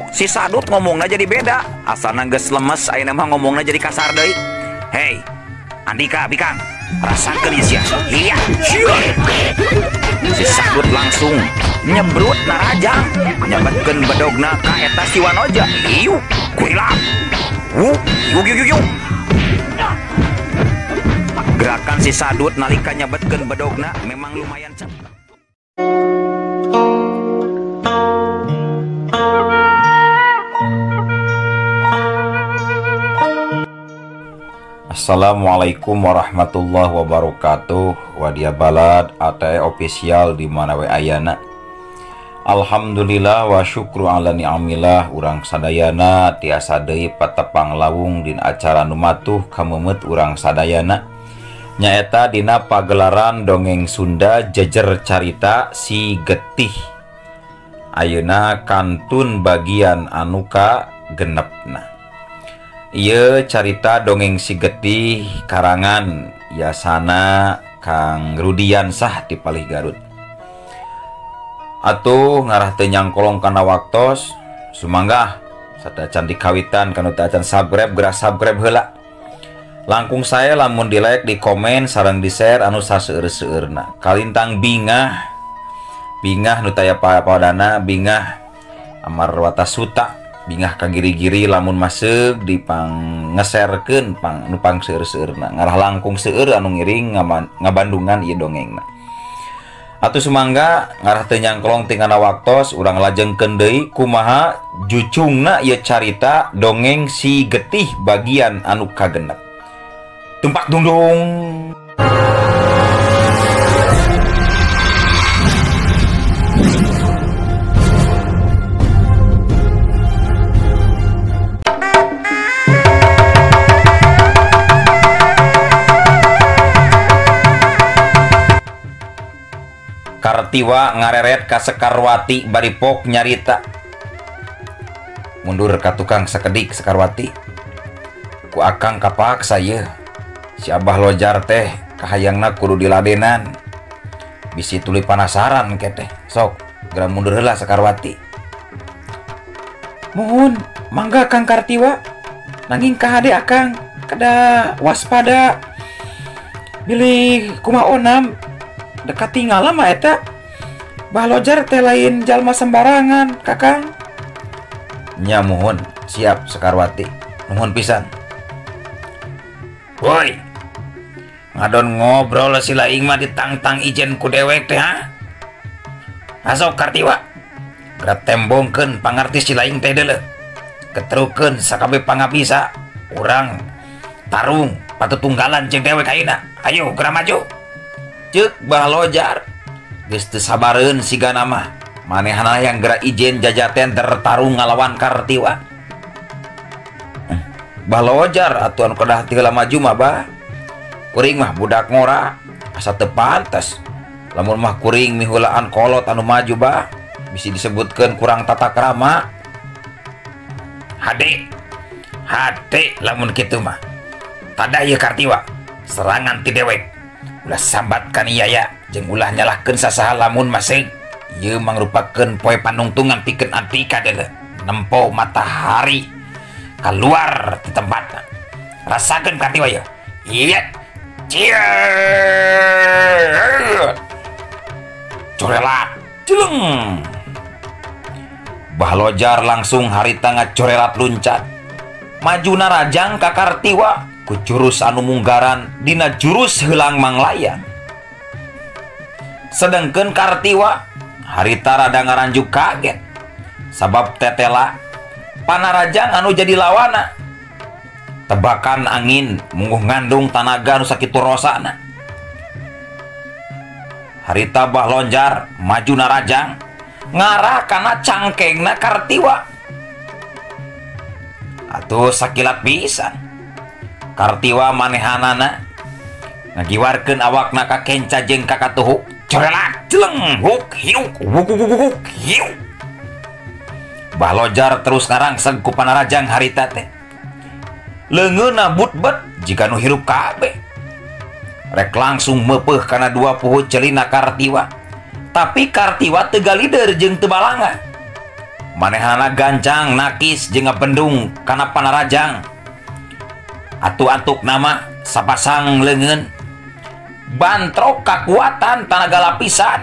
Si Sadut ngomongna jadi beda. Asalna geus lemes ayeuna mah ngomongna jadi kasar deui. Hei, Andika bikang, rasakeun ieu sia. Iya. Si Sadut langsung nyebrut narajang, nyabetkeun bedogna ka eta si Wanoja. Iu, kurilap. Wuh, yuk yuk yuk. Gerakan si Sadut nalika nyabetkeun bedogna memang lumayan cepat. Assalamualaikum warahmatullahi wabarakatuh. Wadia Balad ATE official di mana we ayana. Alhamdulillah wa syukru ala ni'amillah urang sadayana tiasa deui patepang lawung dina acara nu matuh kameumeut urang sadayana. Nyaeta dina pagelaran dongeng Sunda jejer carita si Getih. Ayeuna kantun bagian anu ka genepna. Ieu carita dongeng si Getih karangan Yasana Kang Rudiansah di Palih Garut. Atuh ngarah teu nyangkolong kana waktos, sumangga satacan dikawitan kanu teu acan subscribe geura subscribe heula. Langkung saya lamun di like, di komen, sareng di share anu saseueur-seueurna. Kalintang bingah, bingah nu taya papadana, bingah amar watasuta, bingah kagiri-giri lamun masuk dipangngeserkeun pang nu pangseueur-seueurna. Ngarah langkung seueur anu ngiring ngabandungan ieu dongengna. Atuh sumangga ngarah teu nyangklong tingana waktos urang lajengkeun deui kumaha jucungna ieu carita dongeng si Getih bagian anu kagenep. Tumpak dungdung. Kartiwa ngareret ka Sekarwati bari pok nyarita. Mundur ka tukang sakedik Sekarwati. Ku akang kapaksa yeuh. Si Abah Lojar teh kahayangna kudu diladenan. Bisi tuluy panasaran ke teh. Sok, geura mundur heula Sekarwati. Muhun, mangga Kang Kartiwa. Nanging kahade akang kada waspada. Bilih kumaha onam dekat tinggal mah eta. Bah Lojar teh lain jalma sembarangan, Kakang. Nya muhun, siap Sekarwati. Nuhun pisan. Woi, ngadon ngobrol si laing mah ditangtang ijen ku dewek teh ha. Asok Kartiwa, geura tembongkeun pangarti si laing teh deuleu. Ketrukeun sakabeh pangabisa, urang tarung patutunggalan jeung dewek ayeuna. Ayo geura maju. Ceuk Bah Lojar geus teu sabareun sigana mah. Manehna yang geura ijen jajaten tertarung ngalawan Kartiwa. Bah Lojar atuh anu kedah ti heula maju mah bah. Kuring mah budak ngora asa teu pantes. Lamun mah kuring miheulaan kolot anu maju bah, bisi disebutkeun kurang tata krama. Hade. Hade lamun kitu mah. Tada ieu Kartiwa, serangan ti dewek. Ulah sambat ka niaya jeung ulah nyalahkeun sasaha lamun masing. Ieu mangrupakeun poe panungtungan pikeun Andika deuleu. Nempo matahari keluar di tempatna. Rasakeun Kartiwa ieu. Iya. Cieu. Corelat. Jeleng. Bah Lojar langsung harita ngacorelat luncat. Maju narajang ka Kartiwa ku jurus anu munggaran dina jurus heulang manglayang. Sedengkeun Kartiwa harita rada ngaranjuk kaget. Sabab tetela panarajang anu jadi lawana. Tebakan angin mungguh ngandung tanaga anu sakitu rosana. Harita Bah Lonjar maju narajang ngarah kana cangkengna Kartiwa. Atuh sakilat pisan. Kartiwa manehanana ngagiwarkeun awakna ka kenca jeung ka katuhu. Corelat jeleng huk hiuk huk huk hiuk. Bah Lojar terus ngarangseg ku panarajang harita teh. Leungeunna butbet jiga nu hirup kabeh. Rek langsung meupeuh kana dua puhu celina Kartiwa. Tapi Kartiwa teu galider jeung teu balanga. Manehana gancang nakis jeung ngabendung kana panarajang. Atuh-antuk nama sapasang leungeun. Bantrok kakuatan tanaga lapisan.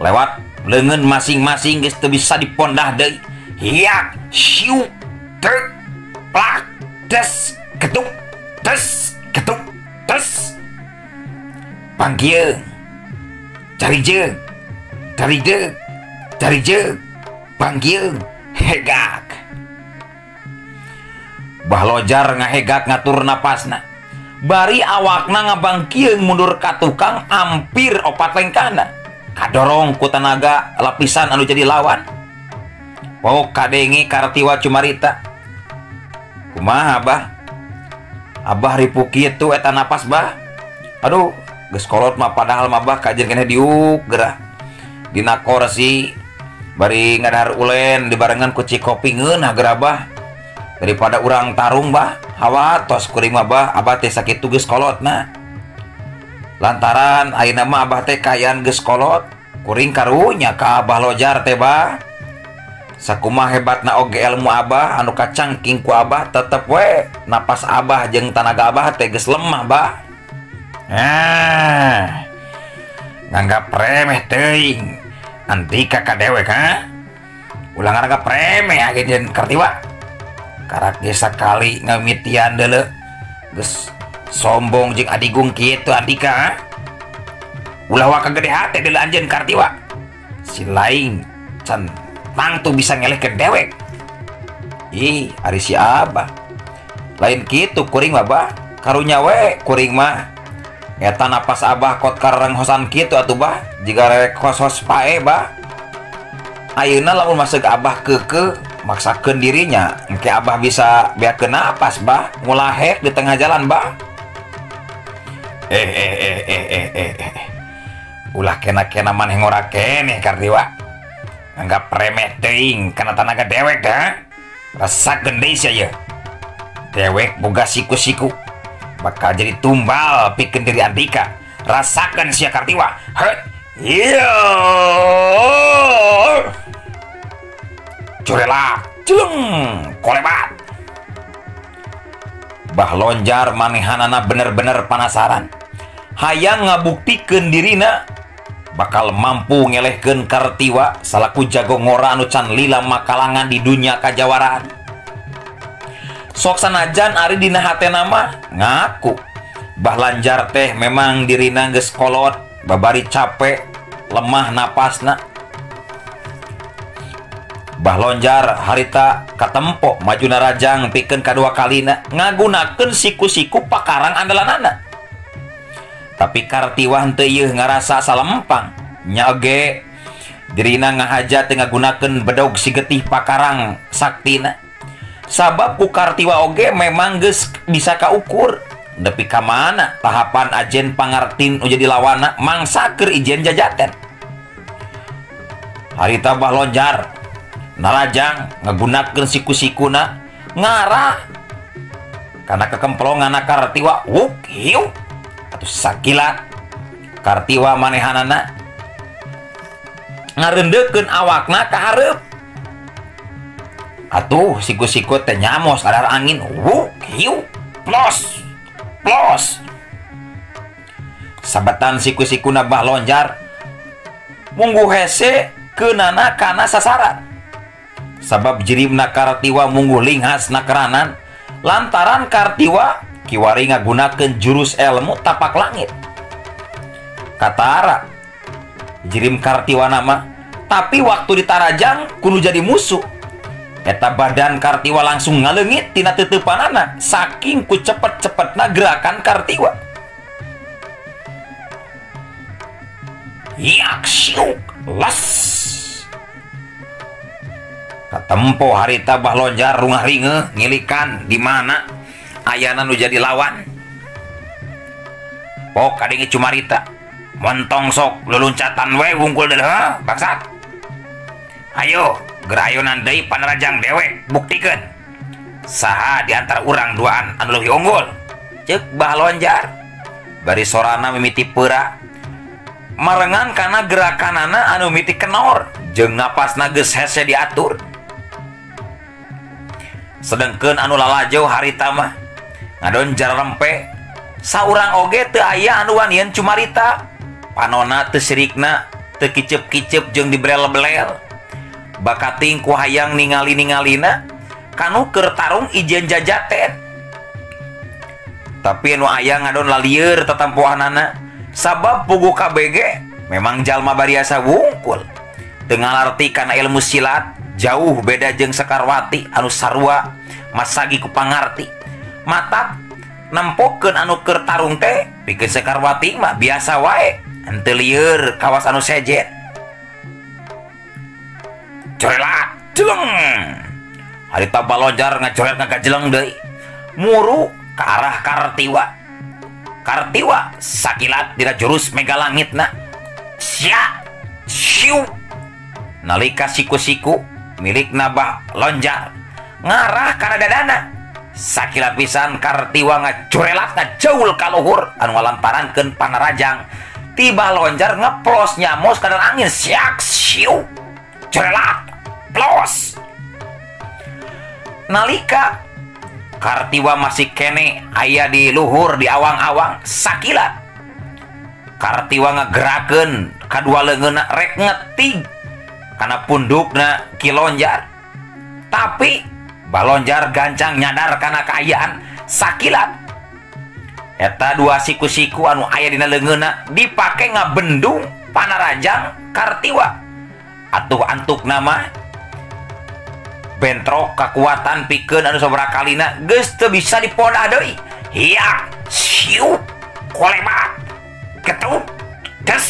Lewat leungeun masing-masing geus teu bisa dipondah deui. Hiak, siuk, truk, plak, des, ketuk, des, ketuk, des. Pangkieung, carijeng, carijeng, carijeng, pangkieung, hegak. Bah Lojar ngahegak ngatur napasna. Bari awakna ngabangkieung mundur ka tukang hampir 4 lengkana. Kadorong ku tanaga lapisan anu jadi lawan. Oh kadenge Kartiwa cumarita. Kumaha Abah? Abah ripu kitu eta napas bah. Aduh, geus kolot mah padahal mah bah kajen keneh diuk gerah. Dina korsi bari ngadahar ulen dibarengan ku cikopi ngeunah gerah bah. Daripada urang tarung bah, hawa tos kuring mah bah, abah teh sakitu geus kolotna. Lantaran ayeuna mah abah teh kaayaan geus kolot, kuring karunya ka Abah Lojar teh bah. Sakumaha hebatna oge ilmu abah anu kacangking ku abah tetep we napas abah jeung tanaga abah teh geus lemah bah. Ah, nganggap remeh teuing Andika ka dewek ha. Ulah nganggap remeh ageun Kartiwa. Karak ge sakali ngamitian deuleu geus sombong jeung adigung kitu Andika ha. Ulah waka gede hate deuleu anjeun Kartiwa. Si laing can tangtu bisa ngelehkeun dewek. Ih, ari si abah. Lain kitu kuring mah bah, karunya we kuring mah. Eta napas abah kot karenghosan kitu atuh bah, jiga rek hos-hos pae bah. Ayeuna lamun masuk abah keukeuh maksakeun dirinya, engke abah bisa beakeun napas bah, ngulahek di tengah jalan bah. Ulah kena-kena maneh ngora keneh Kartiwa. Anggap remeh teuing kana tanaga dewek dah. Rasakeun deui sia ye. Dewek boga siku-siku bakal jadi tumbal pikeun diri Andika. Rasakeun sia Kartiwa. Heut. Iya. Curelak, celeng, kolebat. Bah Lonjar manehanana bener-bener penasaran. Hayang ngabuktikeun dirina bakal mampu ngelehkeun Kartiwa salaku jago ngora anu can lila makalangan di dunia kajawaraan. Sok sanajan ari dina hatena mah ngaku Bah Lanjar teh memang dirina geus kolot, babari capek, lemah napasna. Bah Lonjar harita katempo maju narajang pikeun kadua kalina ngagunakeun siku-siku pakarang andalanana. Tapi Kartiwa henteu ieu ngarasa salempang. Nya oge dirina ngahaja teu ngagunakeun bedog sigetih pakarang saktina. Sabab ku Kartiwa oge memang geus bisa kaukur nepi ka mana tahapan ajen pangartin nu jadi lawana mangsa keur ijen jajaten. Harita Bah Lonjar narajang ngagunakeun siku-sikuna ngarah kana kekemplongan Kartiwa wuk hiu. Atuh sakilat Kartiwa manehanana ngarendekeun awakna ka hareup. Atuh siku-siku teh nyamos adar angin wuk hiu plos plos. Sabetan siku-sikuna Bah Lonjar munggu hese keunana kana sasaran. Sabab jirimna Kartiwa munggu linghas nakeranan lantaran Kartiwa kiwari ngagunakeun jurus ilmu tapak langit. Katara jirim Kartiwa nama, tapi waktu ditarajang kudu jadi musuh. Eta badan Kartiwa langsung ngaleungit tina teteupanana saking ku cepet-cepetna gerakan Kartiwa. Yak syuk las. Katempo harita Bah Lonjar rungah ringeuh ngilikan di mana ayana nu jadi lawan. Pok kadenge cumarita. Montong sok luluncatan we wungkul deuleu ha bangsat. Ayo gerayonan deui panarajang dewek buktikeun saha di antara urang duaan anu leuwih unggul. Ceuk Bah Lonjar bari sorana mimiti peura. Marengan kana gerakanana anu miti kenor jeung napasna geus hese diatur. Sedengkeun anu lalajo harita mah ngadon jarempe saurang oge teu aya anu wanian cumarita. Panona teu sirikna, teu kicep-kicep jeung dibrel-belel. Bakating ku hayang ningali-ningalina kanu keur tarung ijen jajaten. Tapi anu aya ngadon lalieur tetempohanana sabab puguh KBG memang jalma bariasa wungkul. Teu ngalarti kana ilmu silat jauh beda jeung Sekarwati anu sarua masagi ku pangarti. Matak nempokeun anu keur tarung teh pikeun Sekarwati mah biasa wae, henteu lieur kawas anu sejen. Corelat jeleng. Harita balonjar ngacoret ngagajeleng deui. Muru ka arah Kartiwa. Kartiwa sakilat dina jurus megalangitna. Sia siu. Nalika siku-siku milik Bah Lonjar ngarah kana dadana. Sakilat pisan Kartiwa ngacorelat ngajaul ka luhur anu ngalantarankeun panarajang. Tiba Lonjar ngeplos nyamos kana angin siak siu. Corelat plos. Nalika Kartiwa masih kene aya di luhur di awang-awang sakilat Kartiwa ngagerakeun kadua leungeunna rek ngetig kana pundukna Ki Lonjar. Tapi Balonjar gancang nyadar kana kaayaan sakilat eta dua siku-siku anu aya dina leungeunna dipake ngabendung panarajang Kartiwa. Atuh antuk nama bentrok kekuatan pikeun anu sabaraha kalina geus teu bisa dipodah deui. Hiak siu kolebat getruk des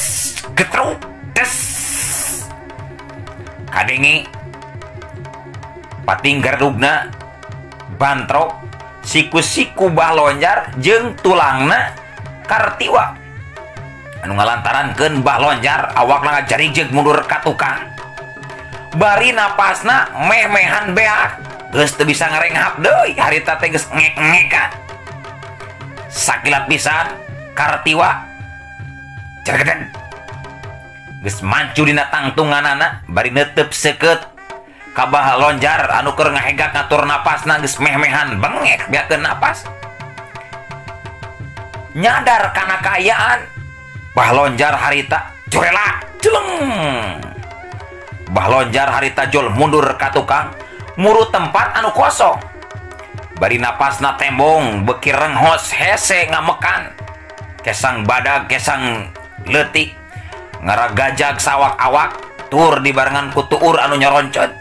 getruk des. Kadenge pating gardugna bantrok siku-siku Bah Lonjar jeung tulangna Kartiwa anu ngalantarankeun Bah Lonjar awakna ngajarijeg mundur ka tukang. Bari napasna meh-mehan beak geus teu bisa ngarenghap deui harita teh geus ngek-ngekan. Sakilat pisan Kartiwa cergeden geus mancu dina tangtunganana bari neuteup seukeut ka Bah Lonjar anu keur ngahegak ngatur napasna geus meh-mehan bengek beakeun napas. Nyadar kana kaayaan Bah Lonjar harita corelat jeleng. Bah Lonjar harita jol mundur ka tukang muru tempat anu kosong. Bari napasna tembong beki renghos hese ngamekan. Kesang badag kesang leutik ngaragajag sawak-awak tur dibarengan ku tuur anu nyoroncot.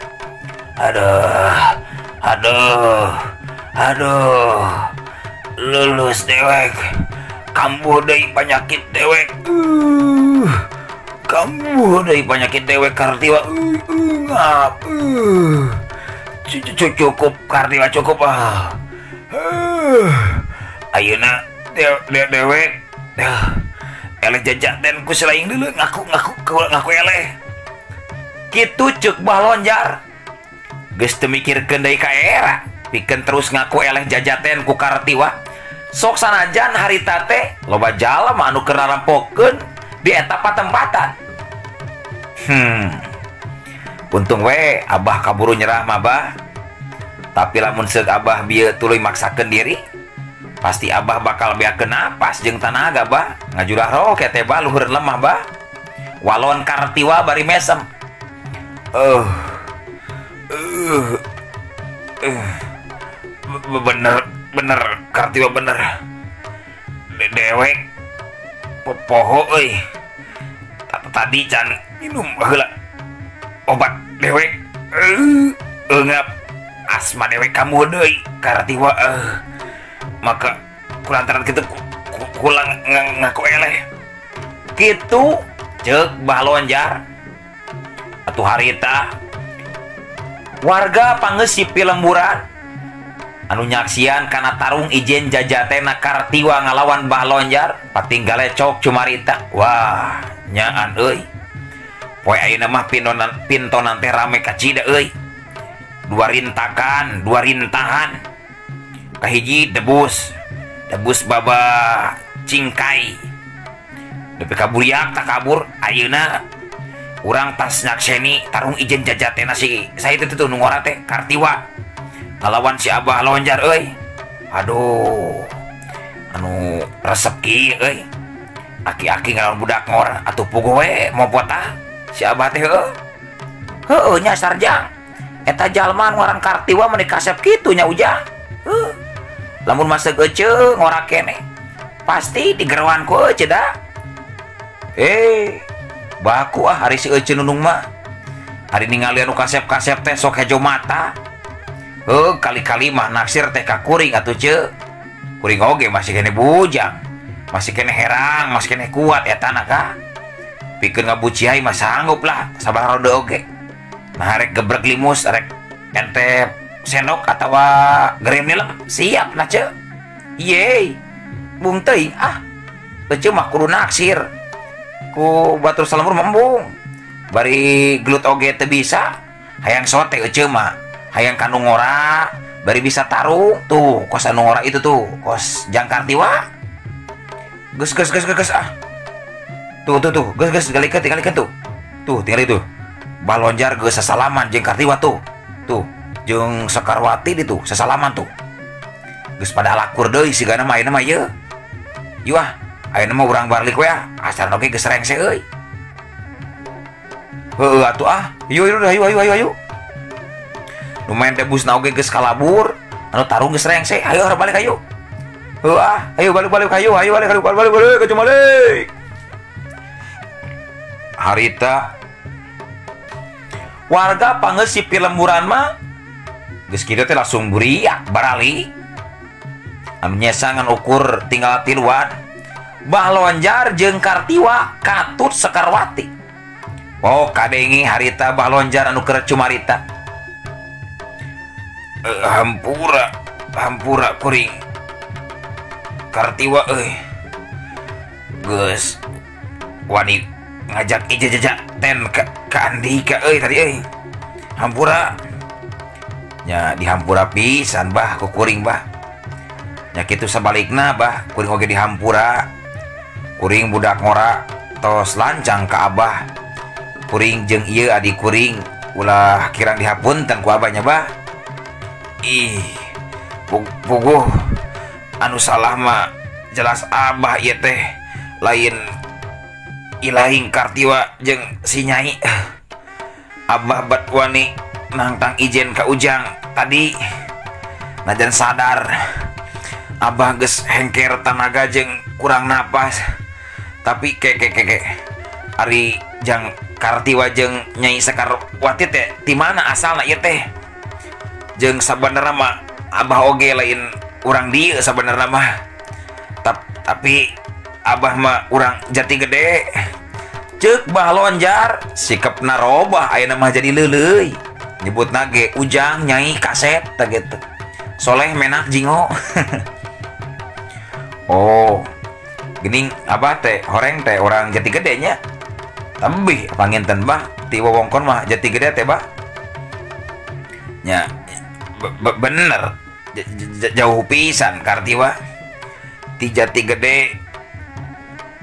Aduh, aduh, aduh, lulus dewek, kambuh deui panyakit dewek. Kambuh deui panyakit dewek Kartiwa. Ngap. Cukup Kartiwa cukup ah. Ayeuna dewek eleh jajaten ku selaing dulu ngaku eleh. Kitu ceuk Bah Lonjar. Geus teu mikirkeun deui ka era, pikeun terus ngaku eleh jajaten ku Kartiwa. Sok sanajan harita teh loba jalma anu keur narampokeun di eta patempatan. Untung we abah kaburu nyerah mah bah. Tapi lamun seuk abah bieu tuluy maksakeun diri, pasti abah bakal beakeun napas jeung tanaga bah. Ngajulah roke teh bah luhur lemah bah. Walon Kartiwa bari mesem. Bener Kartiwa bener. Dewek poho euy. Tadi can minum heula obat dewek. Ngap asma dewek kamu deui Kartiwa. Maka kulantaran kitu kulang ngaku eleh. Kitu ceuk Bah Lonjar. Atuh harita warga pangeus sipi lemburan anu nyaksian kana tarung ijen jajatena Kartiwa ngalawan Bah Lonjar pating galecok cumarita. Wah nyaan euy. Poe ayeuna mah pintonan teh rame kacida euy. Dua rintakan, dua rintahan. Kahiji debus, debus baba cingkai. Nepi ka buriak tak kabur ayeuna urang tas nyakseni tarung ijen jajatena si saya itu tuh nu ngora teh Kartiwa ngalawan si Abah Lonjar euy. Aduh anu resep kieu euy. Aki-aki ngalawan budak ngora atuh puguh we mopotah si Abah teh heueuh. Heueuh nya Sarjang. Eta jalma ngaran Kartiwa meni kasep kitu nya Ujang. Heuh. Lamun masuk ece ngora keneh pasti digeroan ku ece da. Baku ah hari si ece nunung mah. Hari ningali anu kasep-kasep teh sok hejo mata. Heuh kali-kali mah naksir teh ka kuring atuh ce. Kuring oge masih keneh bujang. Masih keneh herang, masih keneh kuat eta na ka. Pikeun ngabuciai mah sanggup lah sabar rode oge. Nah rek gebrek limus rek ente sendok atawa gerem nilem siap lah ce. Yeay bung teuing ah. Ece mah kudu naksir ku batur salemur membung. Bari gelut oge teu bisa hayang sote ece mah hayang kanu ngora bari bisa tarung tuh kos anu ngora itu tuh kos Jangkartiwa. Geus geus geus geus ah. Tuh tuh tuh geus geus galikeun tinggalikeun tuh. Tuh tinggal itu. Balonjar geus sasalaman jeung Kartiwa tuh. Tuh jeung Sekarwati di tuh sasalaman tuh. Geus pada alakur deui sigana mah ayeuna mah ieu. Ieu ah ayeuna mah urang balik we ah acarana oge geus rengse euy. Heueuh atuh ah. Ayo ayo ayo ayo ayo. Nu main debusna oge geus kalabur, anu tarung geus rengse. Ayo balik ayo. Heueuh ah, ayo balik balik ayo, ayo balik balik balik balik balik. Harita warga pangeus si pilemburan mah geus kitu teh langsung buriak barali. Anu nyesangan ukur tinggal tiluan. Bah Lonjar jeung Kartiwa katut Sekarwati. Oh kadenge harita Bah Lonjar anu keur cumarita. Hampura hampura kuring Kartiwa euy. Geus wani ngajak ijajajak ten ka Andika euy tadi euy. Hampura nya dihampura pisan bah ku kuring bah. Nya kitu sabalikna bah kuring oge dihampura. Kuring budak ngora tos lancang ka abah. Kuring jeung ieu adi kuring ulah kirang dihapunten ku abahnya bah. Ih puguh anu salah mah jelas abah ieu teh lain ilahing Kartiwa jeung si Nyai. Abah bat wani nangtang ijen ka Ujang tadi najan sadar abah geus hengker tanaga jeung kurang napas. Tapi ke ke ke ke ari jang Kartiwa jeung Nyai Sekarwati teh ti mana asalna ieu teh? Jeung sabenerna mah abah oge lain urang dieu sabenerna mah. Tapi abah mah urang Jati Gede. Ceuk Bah Lonjar sikapna robah ayeuna mah jadi leuleuy. Nyebutna ge Ujang Nyai kasep tah gitu. Soleh menak jingo. Oh geuning abah teh horeng teh orang Jati Gede nya. Tebih panginten bah ti wewengkon mah Jati Gede teh bah. Nya bener jauh pisan Kartiwa ti Jati Gede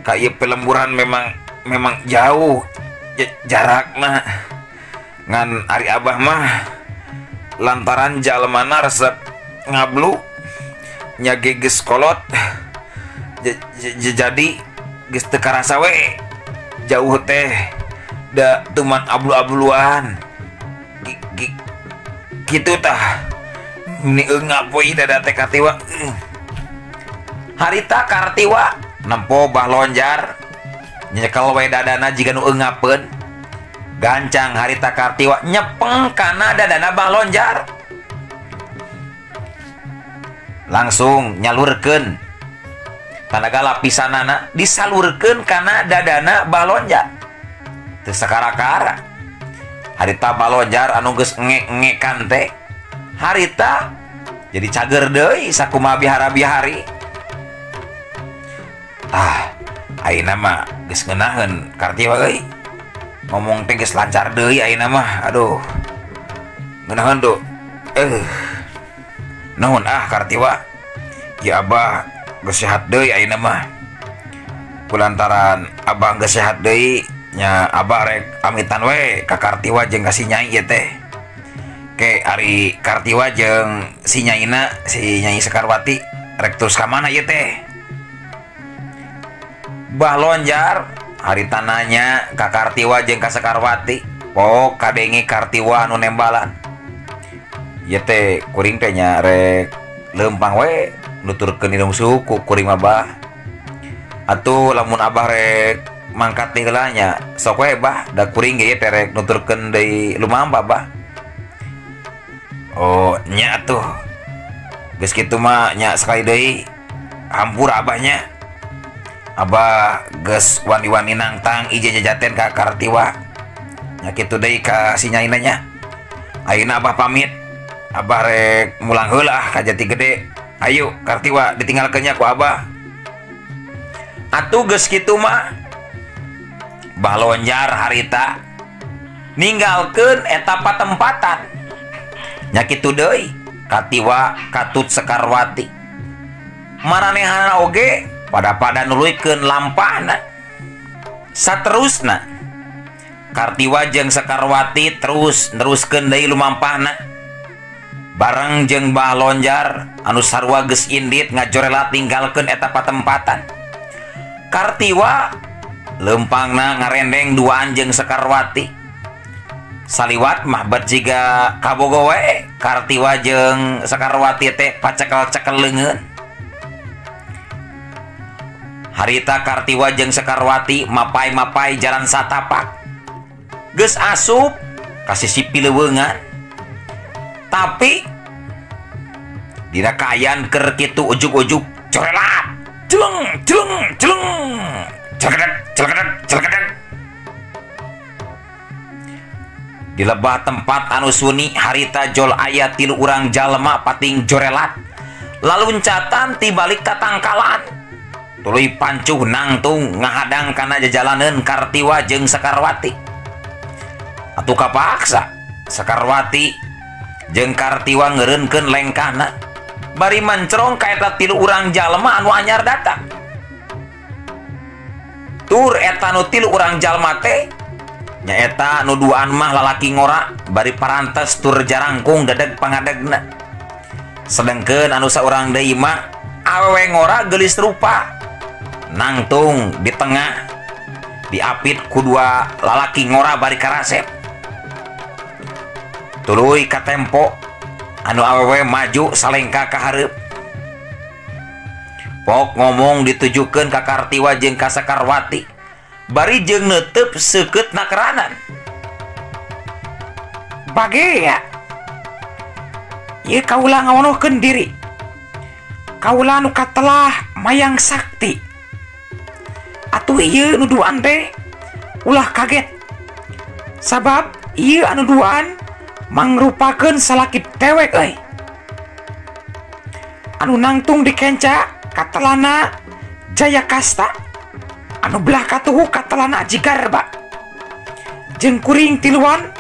ka ieu pelemburan memang jauh jarakna. Ngan ari abah mah lantaran jalmana resep ngablu nya ge geus kolot jadi geus teu karasa we jauh teh da tuman ablu-abluan kitu tah meni eungap we dada teh Kartiwa. Harita Kartiwa nempo Bah Lonjar nyekel we dadana jiga nu eungapeun. Gancang harita Kartiwa nyepeng kana dadana Bah Lonjar. Langsung nyalurkeun tanaga lapisanana disalurkeun kana dadana Bah Lonjar. Teu sakara-kara harita Bah Lonjar anu geus ngek-ngekan teh harita jadi cager deui sakumaha bihara-bihari. Ah ayeuna mah geus ngeunaheun Kartiwa euy. Ngomong teh geus lancar deui ayeuna mah. Aduh ngeunaheun tuh. Nuhun ah Kartiwa. Ya abah geus sehat deui ayeuna mah. Kulantaran abah geus sehat deui nya abah rek amitan we ka Kartiwa jeung ka si Nyai ieu teh. Ke ari Kartiwa jeung si Nyaina, si Nyai Sekarwati rek terus ka mana ieu teh? Bah Lonjar harita nanya ka Kartiwa jeung ka Sekarwati. Pok kadenge Kartiwa anu nembalan. Ieu teh kuring teh nya rek leumpang we nuturkeun hidung suku kuring mah bah. Atuh lamun abah rek mangkat deui heula nya sok we bah, da kuring ge ieu teh rek nuturkeun deui lumampa bah. Oh nya atuh. Geus kitu mah nya sekali deui hampura abahnya. Abah geus wani-wani nangtang ije jajaten ka Kartiwa. Nya kitu deui ka si Nyaina nya. Ayeuna abah pamit. Abah rek mulang heula ah ka Jati Gede. Ayo Kartiwa ditinggalkeun nya ku abah. Atuh geus kitu mah Bah Lonjar harita ninggalkeun eta patempatan. Nya kitu deui Kartiwa katut Sekarwati. Maranehanana oge pada-pada nuluykeun lampahna. Saterusna Kartiwa jeung Sekarwati terus neruskeun deui lumampahna. Bareng jeung Bah Lonjar anu sarua geus indit ngajorela tinggalkeun eta patempatan. Kartiwa leumpangna ngarendeng duaan jeung Sekarwati. Saliwat mah bet jiga kabogo we Kartiwa jeung Sekarwati teh pacekel-cekel leungeun. Harita Kartiwa jeung Sekarwati mapai-mapai jalan satapak. Geus asup ka sisi pileuweungan. Tapi dina kaayaan keur kitu ujug-ujug corelat. Celeng celeng celeng. Celkedet celkedet celkedet. Di lebah tempat anu suni harita jol aya tilu urang jalma pating jorelat. Laluncatan ti balik tatangkalan. Tuluy pancuh nangtung ngahadang kana jajalaneun Kartiwa jeung Sekarwati. Atuh kapaksa Sekarwati jeung Kartiwa ngeureunkeun lengkahna. Bari mancrong ka eta tilu urang jalma anu anyar datang. Tur eta nu tilu urang jalma teh nyaeta nu duaan mah lalaki ngora bari parantes tur jarangkung dedeg pangadegna. Sedengkeun anu saurang deui mah awewe ngora geulis rupa. Nangtung di tengah diapit ku dua lalaki ngora bari karasep. Tuluy katempo anu awewe maju salengka ka hareup. Pok ngomong ditujukeun ka Kartiwa jeung ka Sekarwati. Bari jeung neuteup seukeut nakeranan. Bagea. Ieu kaula ngawonohkeun diri. Kaula nu katelah mayang sakti. Atuh ieu nu duaan teh ulah kaget. Sabab ieu anu duaan mangrupakeun salaki dewek euy. Anu nangtung dikenca katelana Jaya Kasta, anu belah katuhu katelana Aji Garba. Jeung kuring tiluan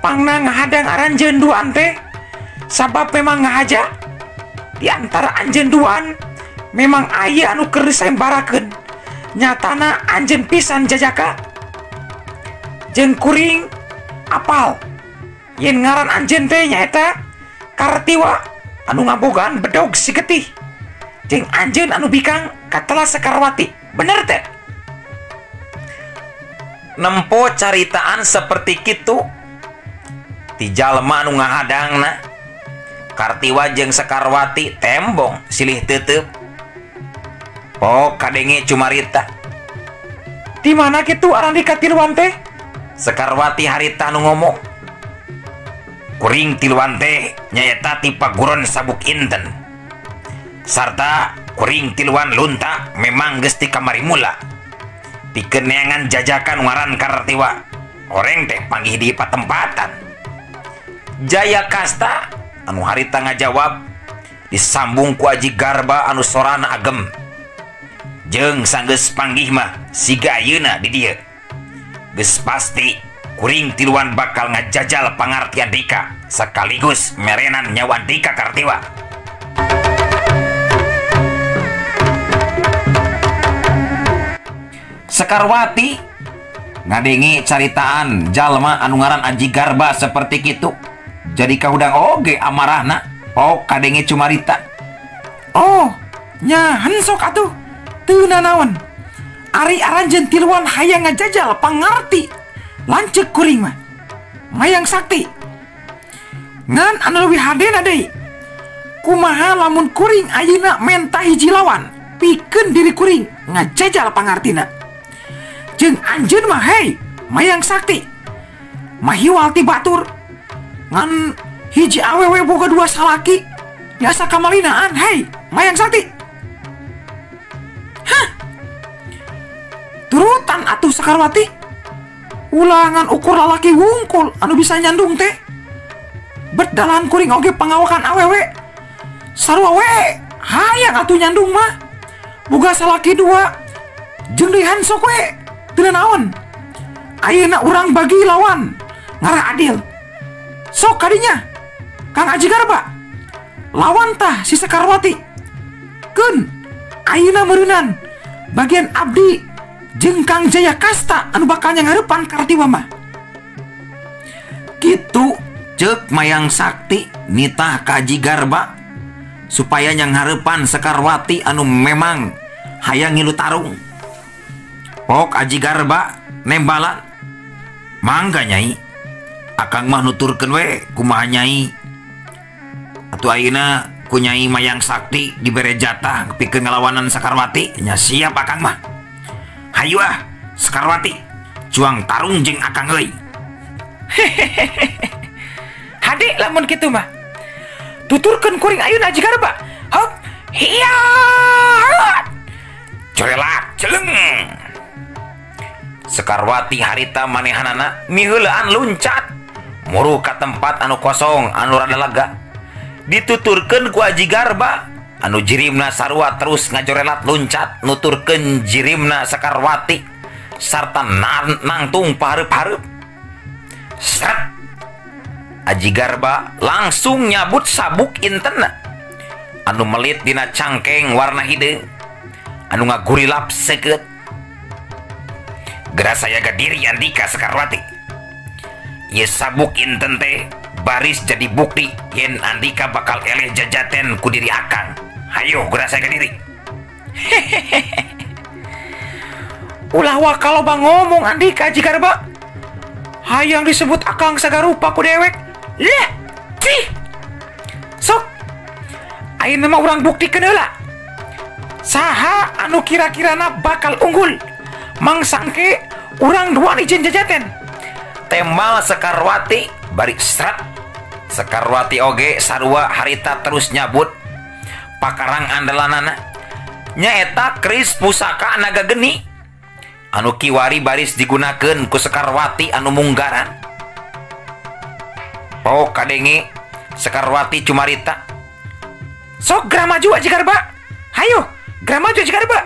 pangna ngahadang aranjeun duaan teh sabab memang ngahaja di antara anjeun duaan memang aya anu keur disembarakeun. Nyatana anjeun pisan jajaka. Jeung kuring apal yen ngaran anjeun teh nyaeta Kartiwa anu ngabogaan bedog si getih. Jeung anjeun anu bikang katela Sekarwati. Bener teh? Nempo caritaan seperti kitu ti jalma anu ngahadangna Kartiwa jeung Sekarwati tembong silih teuteup. Pok kadenge cumarita. Di mana kitu arandi katiluan teh? Sekarwati harita nu ngomong. Kuring tiluan teh nyaeta ti paguron sabuk inten. Sarta kuring tiluan lunta memang geus ti kamari mula. Pikeun neangan jajakan ngaran Kartiwa. Oreng teh panggih di patempatan. Jaya Kasta anu harita ngajawab disambung ku Aji Garba anu sorana agem. Jeung sanggeus panggih mah siga ayeuna di dieu. Geus pasti kuring tiluan bakal ngajajal pangartian dika sekaligus merenan nyawa dika Kartiwa. Sekarwati ngadenge caritaan jalma anu ngaran Aji Garba seperti kitu. Jadi kahudang oge amarahna pok kadenge cumarita. Oh, nya sok atuh teu nanaon. Ari aranjeun tiluan hayang ngajajal pangarti lanceuk kuring mah. Mayang Sakti. Ngan anu leuwih hadena deui. Kumaha lamun kuring ayeuna menta hiji lawan pikeun diri kuring ngajajal pangartina. Jeung anjeun mah hei Mayang Sakti. Mahiwal ti batur. Ngan hiji awewe boga dua salaki biasa kamalinaan hei Mayang Sakti. Hah? Turutan atuh Sekarwati. Ulangan ukur lalaki wungkul anu bisa nyandung teh. Berdalan kuring oge pangawakan awewe. Sarua we hayang atuh nyandung mah. Boga salaki dua jeung deui hansok we teu naon. Ayeuna urang bagi lawan ngarah adil. Sok kadinya Kang Aji Garba lawan tah si Sekarwati. Keun ayeuna meureunnan bagian abdi jeung Kang Jaya Kasta anu bakal nyarepan Kartiwa mah. Kitu ceuk Mayang Sakti nitah ka Aji Garba supaya nyangharepan Sekarwati anu memang hayang ngilu tarung. Pok Aji Garba nembalan, mangga nyai, akang mah nuturkeun we kumaha nyai. Atuh ayeuna ku nyai Mayang Sakti dibere jatah pikeun ngalawanan Sekarwati, nya siap akang mah. Hayu ah Sekarwati, cuang tarung jeung akang euy. Hehehe. Hade lamun kitu mah. Tuturkeun kuring ayeuna Aji Garba. Hop. Hiya. Corelat celeng. Sekarwati harita manehanana miheulaan luncat muruh ka tempat anu kosong anu rada lega. Dituturkeun ku Aji Garba anu jirimna sarua terus ngajorelat luncat nuturkeun jirimna Sekarwati sarta nangtung pahareup-hareup. Sret. Aji Garba langsung nyabut sabuk intena anu melit dina cangkeng warna hideung anu ngagurilap seukeut. Geura sayaga diri andika Sekarwati. Ieu sabuk inten teh baris jadi bukti yen andika bakal eleh jajaten ku diri akang. Hayo geura sayaga diri. Hehehe. Ulah wa loba ngomong andika Aji Garba. Hayang disebut akang sagarupa ku dewek. Leh, cih. Sok. Ayeuna mah urang buktikeun heula. Saha anu kira-kirana bakal unggul. Mangsangke urang dua izin jajaten. Tembal Sekarwati bari sret. Sekarwati oge sarua harita terus nyabut pakarang andalanana. Nyaeta keris pusaka naga geni anu kiwari baris digunakeun ku Sekarwati anu munggaran. Pok kadenge Sekarwati cumarita. Sok geura maju Aji Garba. Hayo, geura maju Aji Garba.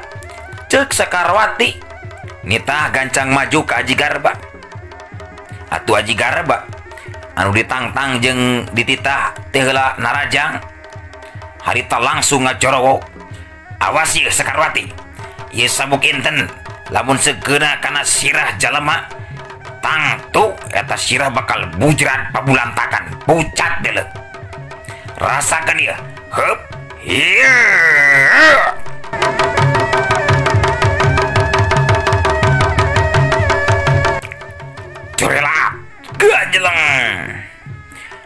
Ceuk Sekarwati nitah gancang maju ke Aji Garba. Atuh Aji Garba anu ditangtang jeung dititah teh heula narajang. Harita langsung ngajorowo. Awas ieu Sekarwati. Ieu sabuk inten lamun segeuna kana sirah jalema tangtu eta sirah bakal bujrat pabulantakan pucat deuleu. Rasakeun ieu. Heup. Hieu. Corelat gajeleng.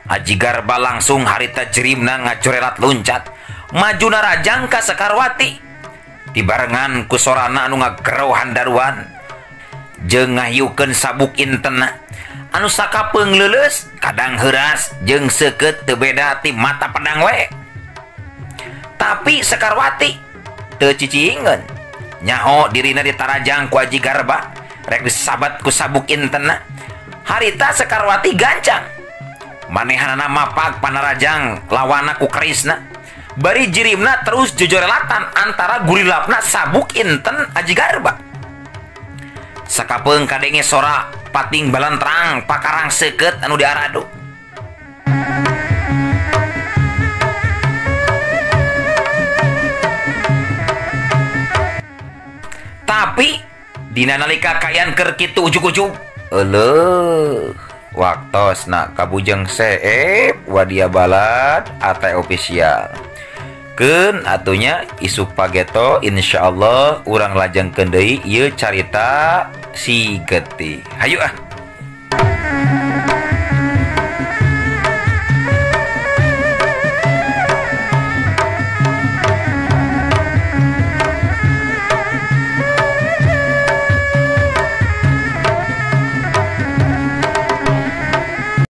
Aji Garba langsung harita jerimna ngacorelat luncat maju narajang ka Sekarwati dibarengan ku sorana anu ngagerau handaruan jeung ngahiukeun sabuk intena anu sakapeung leuleus kadang heuras jeung seukeut teu beda ti mata pedang we. Tapi Sekarwati teu ciciingeun nyaho dirina ditarajang ku Aji Garba rek disabat ku sabuk intena. Harita Sekarwati gancang manehanana mapag panarajang lawana ku kerisna bari jirimna terus jojorelatan antara gurilapna sabuk inten Aji Garba. Sakapeung kadenge sora pating balentrang pakarang seukeut anu diaradu. Tapi di Dina nalika kaayaan keur kitu ujug-ujug euleuh waktosna ka Bujeng Seep Wadia Balad AT Official. Keun atunya isuk pageto insyaallah urang lajengkeun deui ieu carita si Getih. Hayu ah.